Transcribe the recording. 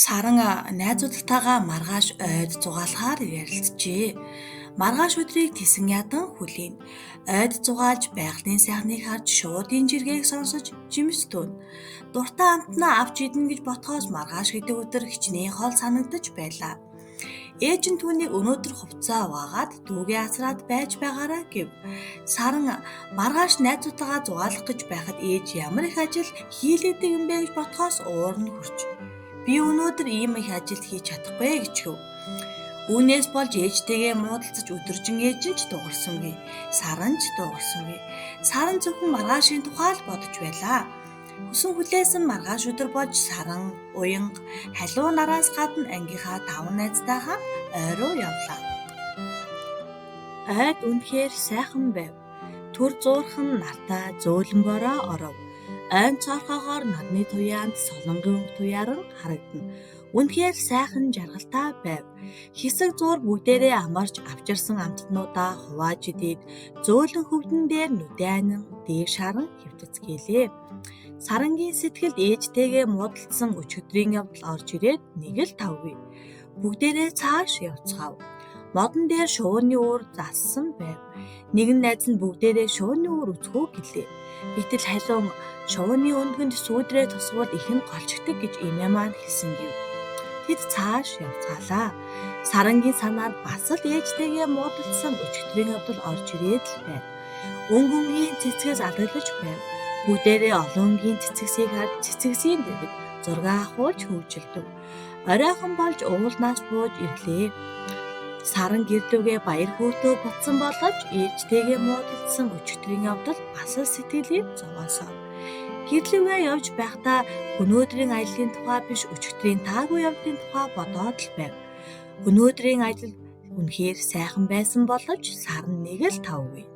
Саран найзуудтайгаа маргааш ойд зугаалахаар ярилцжээ. Маргааш өдрийг тэсэн ядан хүлээнэ. Ойд зугаалж байгалийн сайхныг харж шуудын жиргээг сонсож жимс төөнө. Дуртай амтнаа авч идэнэ гэж бодохоос маргааш гэдэг өдөр хэчнээн хол санагдаж байлаа. Ээж нь түүнийг өнөөдөр хувцсаа угаагаад дүүгээ асраад байж байгаарай гэв. Саран маргааш найзуудтайгаа зугаалах гэж байхад ээж ямар их ажил хийлгэдэг юм бэ гэж бодохоос уур нь хөрч. Би өнөөдөр ийм их ажил хийж чадахгүй гэж гэв. Үүнээс болж ээжтэйгээ муудалцаж өдөржин ээж нь ч дуугарсангүй. Саран ч дуугарсангүй. Саран зөвхөн маргаашийн тухай л бодож байлаа. Хүсэн хүлээсэн маргааш өдөр болж Саран, Уянга, Халуун нараас гадна ангийнхаа таван найзтай хамт ой руу явлаа. Ойд үнэхээр сайхан байв. Түр зуурхан нартай зөөлөн бороо оров. Ойн цоорхойгоор нарны туяанд солонгын өнгө туяаран харагдана. Үнэхээр сайхан жаргалтай байв. Хэсэг зуур бүгдээрээ амарч авчирсан амттнуудаа хувааж идээд зөөлөн хөвдөн дээр нүдэн анин дээр шаран хэвтэцгээлээ. Сарангийн сэтгэлд ээжтэйгээ муудалцсан өчигдрийн явдал орж ирээд нэг л тавгүй. Бүгдээрээ цааш явцгаав. Модон дээр шувууны уур зассан байв. Нэгэн найз нь бүгдээрээ шувууны уур үзэх үү гэлээ. Гэтэл Халуун шувууны өндгөнд сүүдрээ тусвал их нь голчигдог гэж эмээ маань хэлсэн гэв. Тэд цааш явцгаалаа. Сарангийн санаанд бас л ээжтэйгээ муудалцсан өчигдрийн явдал орж ирээд л байв. Өнгө өнгийн цэцгээс адаглаж байв. Бүгдээрээ олон өнгийн цэцэгсийг харж цэцэгсийн дэргэд зураг авахуулж хөгжилдөв. Оройхон болж уулнаас бууж ирлээ. Саран гэр лүүгээ баяр хөөртэй буцсан боловч ээжтэйгээ муудалцсан өчигдрийн явдал бас л сэтгэлийг зовоосоо. Гэр лүүгээ явж байхдаа өнөөдрийн аяллын тухай биш өчигдрийн таагүй явдлын тухай бодоод л байв. Өнөөдрийн ажил үнэхээр сайхан байсан боловч Саран нэг л тавгүй.